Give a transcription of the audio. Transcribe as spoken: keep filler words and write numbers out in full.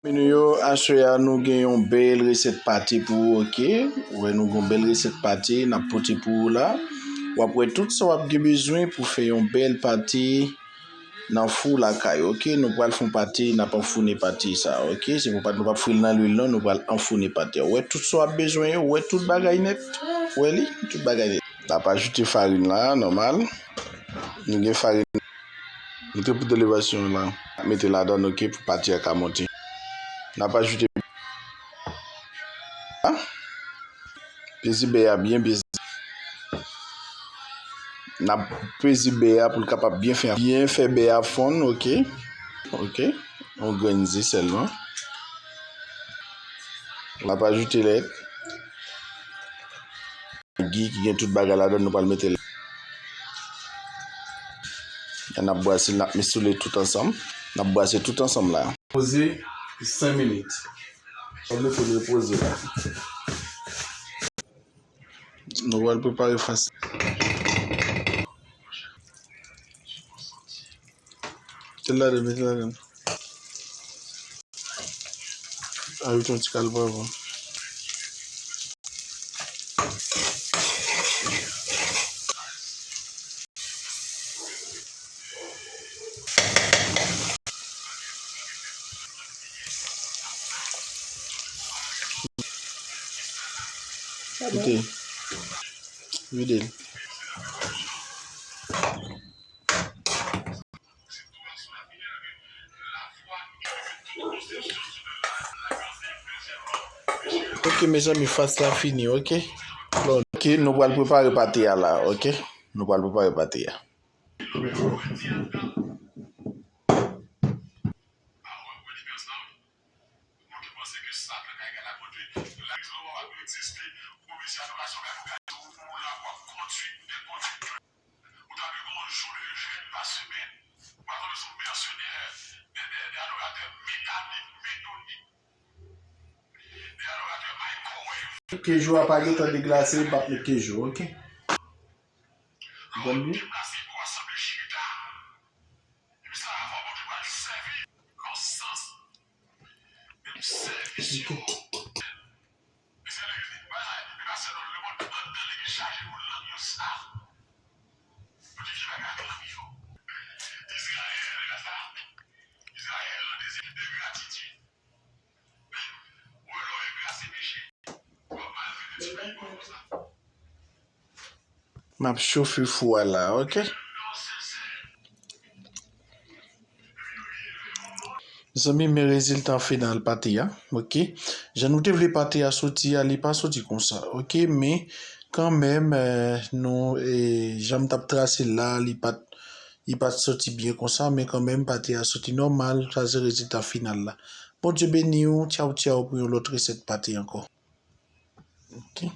Zanmi nou yo, aswè a nou gen yon bèl resèt pate pou ou, oke? Ou wè, nou gen yon bèl resèt pate n ap pote pou ou la. W ap wè tout sa w ap gen bezwen pou fè yon bèl pate nan fou lakay, oke? Nou pral fè yon pate, n ap anfounen pate sa, oke? Se pou pa, nou p ap fri l nan lwil non, nou pral anfounen pate. Ou wè tout sa w ap bezwen yo, ou wè tout bagay nèt. Ou wè li? Tout bagay nèt. N ap ajoute farin la, nòmal. Nou gen farin. Nou te pote levasyon la. Mete ladan, oke, pou pate a ka monte. N ap ajoute. A? Peze bè a byen peze. N ap peze bè a pou l kapab byen fè, byen fè bè a fonn, oke? Oke? Yon grenn ze sèlman. N ap ajoute lèt. Magi ki gen tout bagay ladan, nou pral mete l. N ap brase, n ap misoule tout ansanm. N ap brase tout ansanm la. Poze senk minit. N ap mete l repoze la. Nou pral prepare fas. Mete l ladan, mete l ladan. Ajoute yon ti kal pwav. Koute. Vide l. Ok, mezanmi, fas la fini, ok? Bon, ok, nou pral prepare pate a la, ok? Nou pral prepare pate a. Keju a pa gentan deglase, m p ap met keju, ok? Ou konprann byen? Ok. M ap chofe fou a la, ok? Mezanmi, men rezilta final pate a, ok? Jan nou te vle pate a soti a, li pa soti konsa, ok? Men, kanmenm, eh, nou, eh, jan m t ap trase l la, li pa t, li pa t soti byen konsa, men kanmenm, pate a soti nòmal, sa se rezilta final la. Bondye beni w, tchaw, tchaw pou yon lòt resèt pate ankò. Ok.